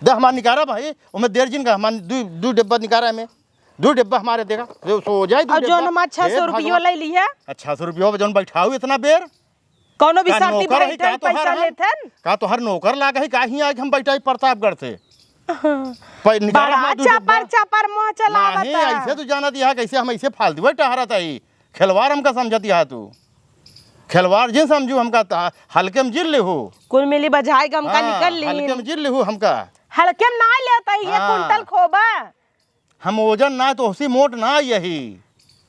दे हमार निकारा भाई, ओमे देर जिन का, हमार दू, दू डब्बा निकारा में। दू डिब्बा हमारे देगा, जो सो जाए दू और डिब्बा। जौन हमार छह सौ हे रुपयो भगवान। ले ली है। अच्छा, छह सौ रुपयो पे जौन बैठाऊ इतना बेर? कौनो भी का साथी नौकर है, बैठे का तोहार पैसा है? लेथन? का तोहार नौकर लाग है, का ही आके हम बैठाई प्रतापगढ़ से? हाँ। पै-, निकाला बड़ा हमार दू डिब्बा। चापर, चापर मुँह चलावत नहीं, है। ऐसे तू जानत यहाँ कैसे हम ऐसे फालतू है टहरत है। खिलवाड़ हमका समझत यहाँ तू। खिलवाड़ जिन समझू हमका ता-, हल्के में जिन लेहू। कुल मिली बजाय के हमका हाँ, निकल ली। हल्के में जिन लेहू हमका। हल्के में ना लेता है, ये हाँ। कुंटल खोबा। हम ओजन ना तो होसी मोट ना यही।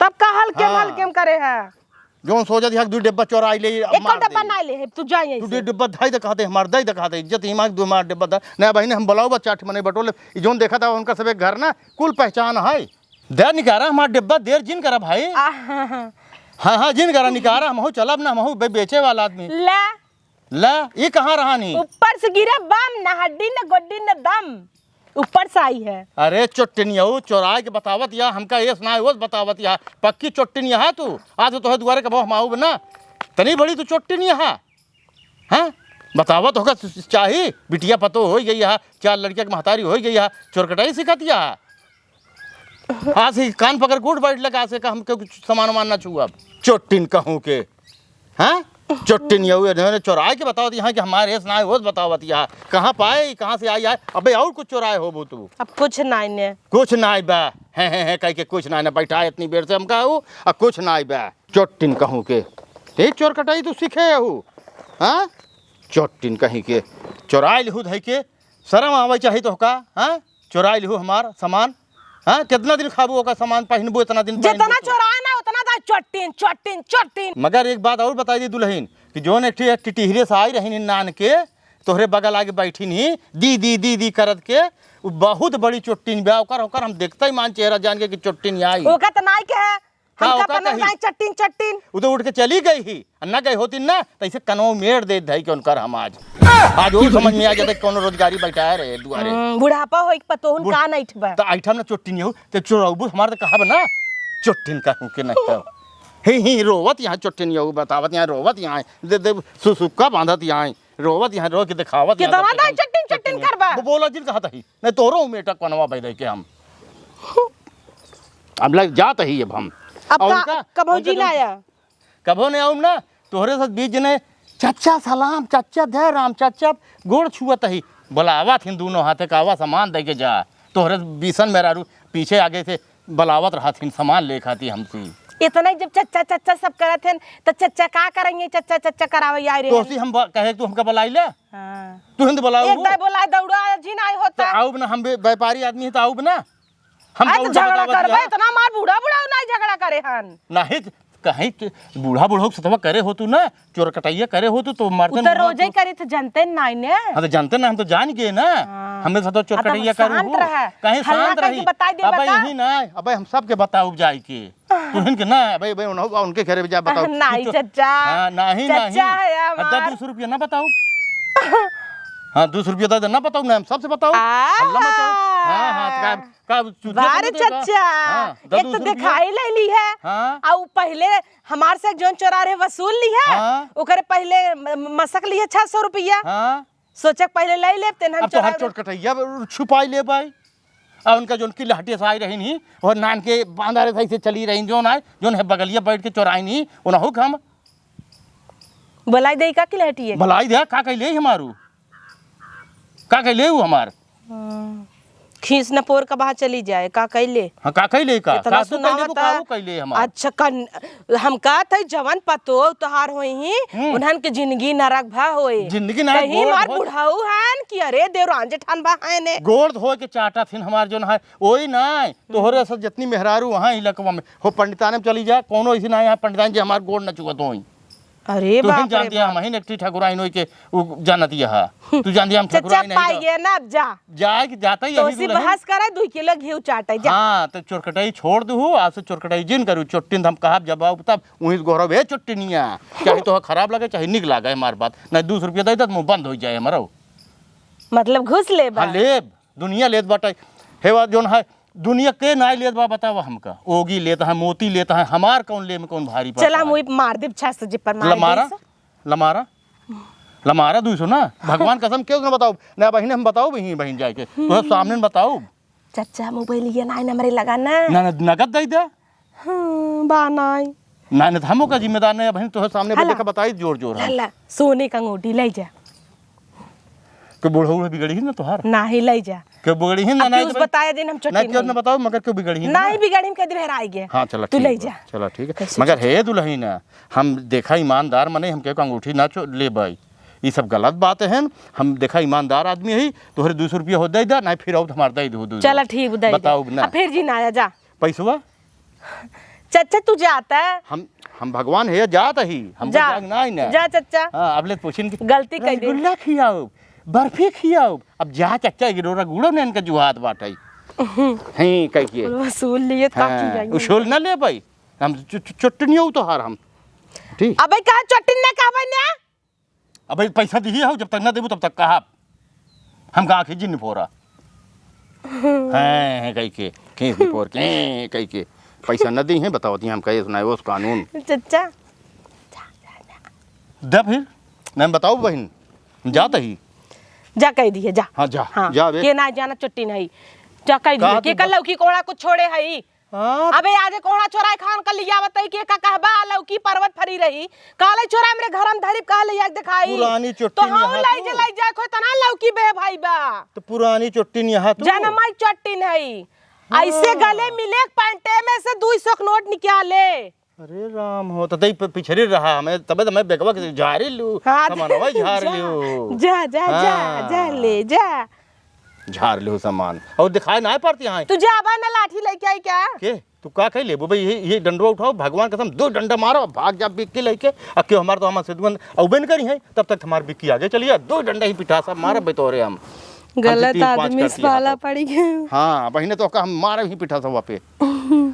तब का हल्के में, हाँ। हल्के में करे है? जौन सोचत है, दू डिब्बा चोराई ले, अब एक मार डब्बा दे। ना ले, तू जा यहीं तू से। दू डिब्बा धाई दे कहते, हमार दाई दे कहते, इज्जत ही मार, दू हमार डिब्बा धा-, नहीं बहिनी, हम बुलाओ बा, चार ठे मनई बटोर ले, ई जौन देखा था उनका सब एक घर ना, कुल पहचान है। दे निकारा हमार डिब्बा, देर जिन करा भाई। आ, हाँ, हाँ। हाँ, हाँ, जिन करा निकारा, हमहू चलब ना, हमहू बे-, बेचे वाला आदमी। ले। ला, ई कहाँ रहा नी? ऊपर से गिरा बम, न हड्डी, न गोड्डी, न दम। ऊपर से आई है। अरे चोट्टिनिया, ऊ चोराए के बतावत या, हमका एस ना ओस बतावत या। पक्की चोट्टिनिया है तू। आज तो तोहे दुआरे कबो हम आउब ना। तनी बड़ी तू चोट्टिनिया है। हाँ? बतावत होगा चाही, बिटिया पतो होइ गई है, चार लड़किया के महतारी होइ गई है, चोरकटाई सिखत या। आज ही कान पकड़ के उठ बैठ लगा से का हमके कुछ सामान वामान ना छुअब। चोट्टिन कहूँ के। हाँ? चोट्टिन यहू इन्होंने चोराए के बतावत यहाँ कि हमारे एस ना ओस बतावत यहाँ। कहाँ पाए, कहाँ से आई आए? अबे और कुछ चोराए होबू तू। अब कुछ नाई ने। कुछ नाई बा। हैं, हैं, हैं, कह के कुछ नाई ने बैठा इतनी बेर से हमका हूँ, आ कुछ नाई बा। चोट्टिन कहूँ के। ते चोरकटाई तू सीखे हूँ। हाँ? चोट्टिन कहीं के। चोराए लिहू धई के। शर्म आवे चाही तोहका, हाँ? चोराई लिहू हमार सामान, हाँ? कितना दिन खाबू ओका सामान, पहिनबू इतना दिन जितना पहिनबू तू। चोराए ना, उतना दा चोट्टिन, चोट्टिन, चोट्टिन। मगर एक बात और बताई दी दुलहिन, कि जौन एक ठे टिटिहरे से आई रहिन नान के, तोहरे बगल आके बैठिन ही, दी, दी, दी, दी करत के, उ बहुत बड़ी चोट्टिन बा, ओकर, ओकर हम देखते ही मान चेहरा जान के कि चोट्टिन आई। ओका त नाई के है, का हमका ओका पता कही? नाई चट्टिन, चट्टिन। उ तो उठ के चली गई ही, आ ना गई होती ना, त ऐसे कनवा मेड़ दे धई के उनकर हम आज। आज वो समझ में आ जाता कि कौनो रोजगारी बैठाए रहे दुआरे। हम्म, बुढ़ापा होई के पतोहुन बुढ़-, का ना ऐठबा? त ऐठम ना चोट्टिन यहू, त चोरौबू हमार त कहब ना, चोट्टिन कहूँ के नहीं तो। ही, ही, रोवत यहाँ चोट्टिन यहू बतावत यहाँ रोवत यहाँ, दे, दे, सुसुक्का बांधत यहाँ, रोवत यहाँ रो के देखावत यहाँ कितना सब दाई चट्टिन, चट्टिन चट्टिन करबा? वो बोला जिन कहत ही, नहीं तोरो मेटक पनवा बैठे के हम। अब लग जात ही अब हम। अब और का, उनका, कब उनका भौजी ना जौन आया? कबो नहीं आऊम ना, तोहरे साथ बीच जने, "चच्चा सलाम, चच्चा धय राम, चच्चा गोड़ छुअत ही।" बोलावत हिन दूनों हाथे, कहवा सामान दे के जा। तोहरे बीसन मेहरारू पीछे आगे से बोलावत रहत हिन सामान ले खाती हमसे। इतना ही जब चच्चा, चच्चा सब करत हन, त चच्चा का करेंगे? चच्चा, चच्चा करावे आए रहे। तोहसी हम ब-, कहे तू हमका बुलाई ले? हाँ। तू हिंद बुलाऊ एक हो? दाई बोलाए दौड़ा जिन आए होता। त आउब ना, हम बे-, व्यापारी आदमी है त आउब ना। हम अरे तो कौन सा झगड़ा बतावत करबे, या? इतना मार बूढ़ा बूढ़ा नहीं झगड़ा करे हन। नहीं, कहीं के बूढ़ा बूढ़ा के सतवा करे हो तू ना, चोर कटैया करे हो तू तो उ मारते तो मुँह रोजे तो। करे थे, जानते नाई ने। हाँ, तो जानते ना, हम तो जान गए ना। हाँ। हमें सतवा चोर आ, तो कटैया करू शांत हूँ। रहा। कहीं हल्ला शांत करके रही। बताई दे, अबे बता। यही ना, अबे हम सबके बताउब जाए के। तुहिन के ना, अबे, अबे उन्हों-, उनके घरे भी जा बताउब। नाई कि तो चच्चा। हाँ, नाहीं, चच्चा नाहीं। है हमार। दस रुपया ना बताउब। हाँ, दस रुपया दे दे, ना बताउब ना, हम सबसे बताउब। आ। हल्ला मचाउब। हाँ, हाँ, तो का का चुतिया बारे समझे का? चच्चा, हाँ, एक तो दस रुपया। देखाई ले ली है। हाँ। आ उ पहिले हमार से जौन चोरा रहे वसूल ली है, हाँ। ओकरे पहिले म-, म-, मसक ली है छह सौ रुपया। हाँ। सोचे पहिले ले लेब, तेन हम अब तोहार चोरा चोट कटैया छुपाई ले बाई। आ उनका जौन की लहटिया से आई रही नहीं, और नान के बांधा रहे से चली रही, जौन आए, जौन है बगलिया बैठ के चोराई नहीं, उन्हों हम। बुलाई दे का की लहटिया? बुलाई दे, का कइले हमारू? का कइले उ हमार? हाँ। खीस न पोर का बहा चली जाए, का कइले? हाँ, का कइले का? इतना का तू कइले सुनावत बा, का है। उ कइले हमार? अच्छा, कन-, हम कहत है जवन पतोह तोहार होई ही, हम्म। उन्हन के जिंदगी नरक भा होए। जिंदगी नरक कहीं गोड़ मार धोए। बुढ़ऊ हन कि अरे देवरान जेठान बा है ने। गोड़ धोए के चाटा थिन हमार जौन है, ओई नाय। तोहरे से जितनी मेहरारू वहाँ इलाकवा में हो, पंडिताने में चली जा, कौनो ऐसी ना यहाँ पंडितान जी हमार गोड़ न चुकत होई। अरे तू बाप ही रे जानती है, बाप। हम ही ने एक ठी ठकुराइन होई के उ जानत यहा। तू जानती है, हम चच्चा ठकुराइन नहीं पाई तो। गए ना, अब जा। जाए कि जाता ही तो अभी उसी दुल्हन। बहस करे, दुई किलो घी चाटे, जा। हाँ, तो चोरकटाई छोड़ दू, आज से चोरकटाई जिन करू, चोट्टिन हम कहब जब आऊ तब, वहीं से गोहरब, "हे चोट्टिनिया, चाहे तो खराब लगे, चाहे निक लगे हमार बात, नहीं दस रुपया दे दे, मुँह बंद हो जाए हमारो।" मतलब घूस लेबा? हाँ, लेब, दुनिया लेत बाटे। हे वा जौन है, दुनिया के नाई लेत बा, बतावा हमका। ओगी लेत है, मोती लेत है, हमार कौन ले में कौन भारी पड़ता चला, है? मुई मार देब, छास से जे पर मार लमारा, देब से। लमारा, लमारा दुई सौ ना। भगवान कसम केहू से ना बताउब। ना बहिन हम बताउब, बहिन, बहिन जाए के। तोहरे सामने में बताउब। चच्चा, मोबाइल ये नाई नंबर लगा ना। ना, ना, नगद दे दे। हाँ, बा नाई। ना, ना, तो हम ओका जिम्मेदार नहीं, बहिन, तोहरे सामने हला। देखा बताई जोर, जोर हम। हला, सोने का अंगूठी ले जा। के बुढ़ऊ है बिगड़ी ही ना तोहार। नाही, ले जा। के बिगड़ी ही ना, अब नहीं तू तो बताया दिन हम चट्टी नहीं, क्यों नहीं। ना बताओ, मगर क्यों बिगड़ी ही ना? नहीं बिगड़ी, हम कह दे, हेराई गए। हाँ, चला, तू ठीक ले बा। जा। चला, ठीक है। कैसे मगर चट्टी? हे दुल्हन, हम देखा ईमानदार मने, हम केहू अंगूठी ना चो-, ले बाई। ई सब गलत बात है। हम देखा ईमानदार आदमी है, तोहरे दो सौ रुपया हो दे दा, नहीं फिर आओ तो हमार दे दो, दो सौ। चला, ठीक, दे दे। बताओ ना। अब फिर जी ना आया, जा। पैसवा? चच्चा, तू जाता है? हम, हम भगवान है, जात ही। हम जा। जाग ना आई ना। जा, चच्चा। हाँ, अब ले पूछिन की गलती कह दे। रसगुल्ला खियाओ, बर्फी खियाओ। अब जा, चच्चा, एक डोरा गुड़ो ने इनका जुहात बाटे। हम्म। हैं, कह के। वसूल लिए, तो का हाँ, खियाई? वसूल ना ले भाई। हम चु-, चु-, चुट्टनियो तो हार हम। ठीक। अबे, कहा चुट्टी ना कहबे ना? अबे पैसा दिही हो, जब तक ना देबू तब तक कहा। हमका आँखी जिन फोरा। हैं, हैं, कही के, खींच दी फोर के, हैं, कही के। पैसा न दी हैं, बताओ दी हम कहे सुनाए वो कानून। चच्चा। दे फिर, नहीं बताओ बहिन, जात ही। जा कह दिए, जा। हाँ, जा, हाँ, जा बे। के ना जाना चुट्टी नहीं। जा कह दिए, कहा के तू कल लौकी कोहड़ा कुछ छोड़े है? हाँ। अबे आजे कोहड़ा चोराए खान का लिया बताई के का कहबा, लौकी परवत फरी रही। काले चोरा मेरे घर में धरी, कहा ले एक दिखाई। पुरानी चुट्टी तो हाँ, यहाँ लाई तू। जे, लाई जाए, खोई तना लौकी बे भाई बा। तो पुरानी चुट्टी यहाँ तू। जनमाई चुट्टी नहीं। हाँ। ऐसे गले मिले पैंटे में से दुई सौ के नोट निकाले। अरे राम हो, तो दई पे पिछड़ी रहा हमें, तबे तो मैं बेगवा के झारी लू, हाँ, सामानवा झार जा, लियो। जा, जा, जा, हाँ। जा ले, जा। झार लियो सामान। और दिखाई ना पड़ती हैं। तू जा, अब ना लाठी लेके आई क्या? के? तू का कह लेबो भाई, ये, ये डंडवा उठाओ, भगवान कसम, दो डंडा मारो, भाग जा बिक्की लेके। अब क्यों हमार तो हमार से दुकान अउबे न करी है, तब तक हमार बिक्की आगे चली जा, दो डंडा ही पिठा सब मारे बेतोरे हम। हम गलत तीन पाँच आदमी कर से दिया पाला तो। पड़ी गए। हाँ, बहिने तो का हम मारे ही पिठा सब वहाँ पे।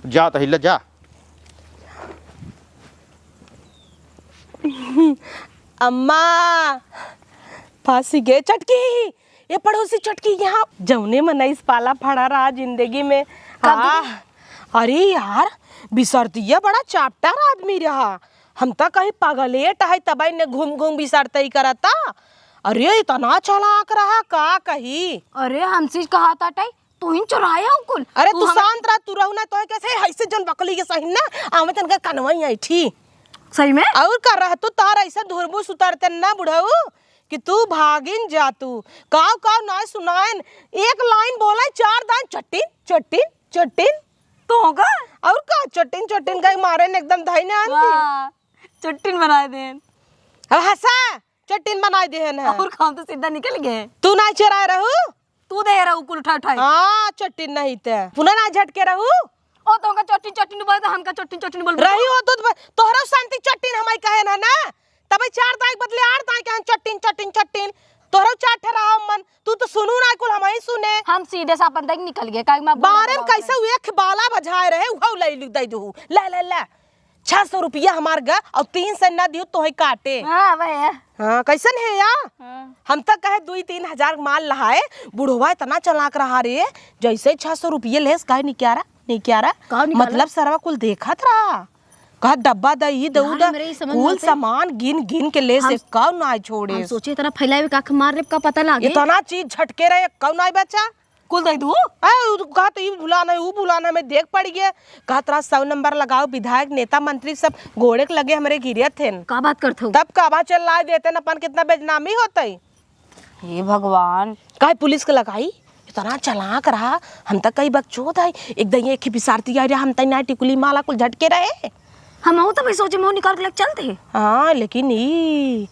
जा तो हिल जा। अम्मा, फांसी गे चटकी। ये पड़ोसी चटकी यहाँ जौने मनई से पाला फड़ा रहा जिंदगी में। का आह, अरे यार, बिसरतिया बड़ा चापटर आदमी रहा। हम तो कहीं पगलेट है, तब ने घूम घूम बिसरते ही करता। अरे इतना चालाक रहा, का कही। अरे हमसे कहा था टाई, तू ही चुराया हो कुल। अरे तू तू हमें शांत रह, तू रहू ना, तो कैसे है, ऐसे जन बकली के सही ना, आवे तनका कनवई ऐठी। सही में? और का रह तू, तार ऐसे धुरबुस उतरते ना बुढ़ऊ कि तू भागिन जा तू। काव काव ना सुनाएन, एक लाइन बोले, चार दान चट्टिन, चट्टिन, चट्टिन। तो का? और का, चट्टिन, चट्टिन का मारे ने एकदम धाई ने आन दी। वाह, चट्टिन बनाए देन। अब हंसा, चट्टिन बनाए देन। और काम तो सीधा निकल गए। तू ना चुराए रहू? तू दे रहू कुल उठा उठाए। हाँ, चट्टिन नहीं ते। पुनः ना झटके रहू? ओ, तो हमका चोटिन चोटिन बोले, तो हमका चोटिन चोटिन बोल। रही हो तो तोहरो शांति चोटिन हमई कहे ना, ना। तबे चार दाई के बदले आठ दाई कहेन चोटिन चोटिन चोटिन। तोहरो चार ठहराव मन, तू तो सुनू ना कुल हमई सुने। हम सीधे से अपन दाई निकल गए, काहे मैं बारे में कैसे एक बाला बजाए रहे, उहौ ले लू, दे दू। ले, ले, ले। छह सौ रुपया हमार गा, और तीन सौ ना दियो तो है काटे। हाँ, वही है। हाँ, कैसन है या? हाँ। हम तो कहे दुई तीन हजार माल लहाए, बुढ़वा इतना चालाक रहा रे, जैसे छह सौ रुपये लेस, कहे निक्यारा, निक्यारा। का निकाला? मतलब सरवा कुल देखत रहा, कहा डब्बा दही, दही, यार, दही, हमरे ई समझ में कुल आते। सामान गिन गिन के लेस, हम, एक काउ ना छोड़े। हम सोचे इतना फैलावे का आँख मार रे, का पता लागे। इतना चीज झटके रहे, एक काउ ना बचा। कुल दे दू। आ, उ कहा तो ई भुलाना है, उ भुलाना है, मैं देख पड़ गया। कहा तोरा सौ नंबर लगाओ, विधायक, नेता, मंत्री सब गोड़े के लगे हमरे गिरे थे। का बात करत हो? तब का बात चल ला देते न, अपन कितना बदनामी होता है। हे भगवान। काहे पुलिस के लगाई? इतना चालाक रहा, हम तक कई बकचोद है। एक दिन एक ही बिसारती आई रहा, हम तई ना टिकुली माला कुल झटके रहे। हम तो भाई सोचे मुँह निकाल के लेके चलते। हाँ, लेकिन ई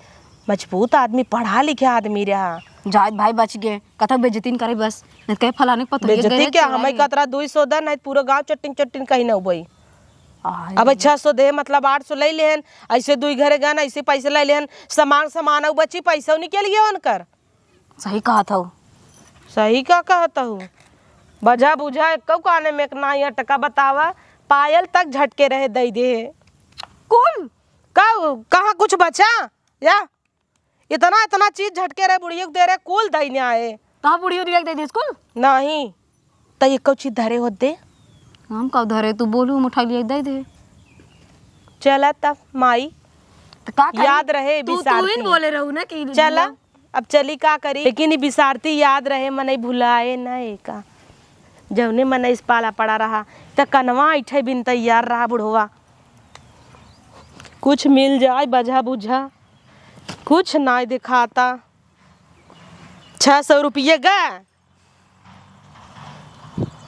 मजबूत आदमी, पढ़ा लिखे आदमी रहा। जायद भाई बच गए, कथा बेइज्जती न करे बस। नहीं कहे फलाने के पतोहिए बेइज्जती गए क्या? चुराए हमें गए। कतरा दुई सौ दे, नहीं पूरा गाँव चट्टिन चट्टिन कहीं ना उबई। आय अब रे। छह सौ दे, मतलब आठ सौ ले लेहन, ऐसे दुई घरे गन, ऐसे पैसे ले लेहन, सामान सामान अउ बची, पैसा निकल गया उनकर। सही कहत हऊ। सही का कहत हऊ? बजा बुझा, एक्कौ काने में एक ना अटका बतावा, पायल तक झटके रहे दई दे। कुल? का, कहाँ कुछ बचा? या? इतना, इतना चीज झटके रहे बुढ़िया के दे रहे, कुल दई ने आए। कहाँ बुढ़िया के दे दे स्कूल? नहीं। त एक्कौ चीज धरे होत दे। हम का धरे, तू बोलू, हम उठा लिए दे दे। चला तब माई, त का करी? याद रहे तू, तू ही बिसारती। बोले रहू ना कि चला, अब चली का करी, लेकिन ई बिसारती याद रहे, मनई भुलाए ना एका। जौने मनई इस पाला पड़ा रहा, त कनवा ऐठे बिन तैयार रहा बुढ़वा। कुछ मिल जाए बझा बुझा, कुछ नाय दिखाता। छह सौ रुपये गा,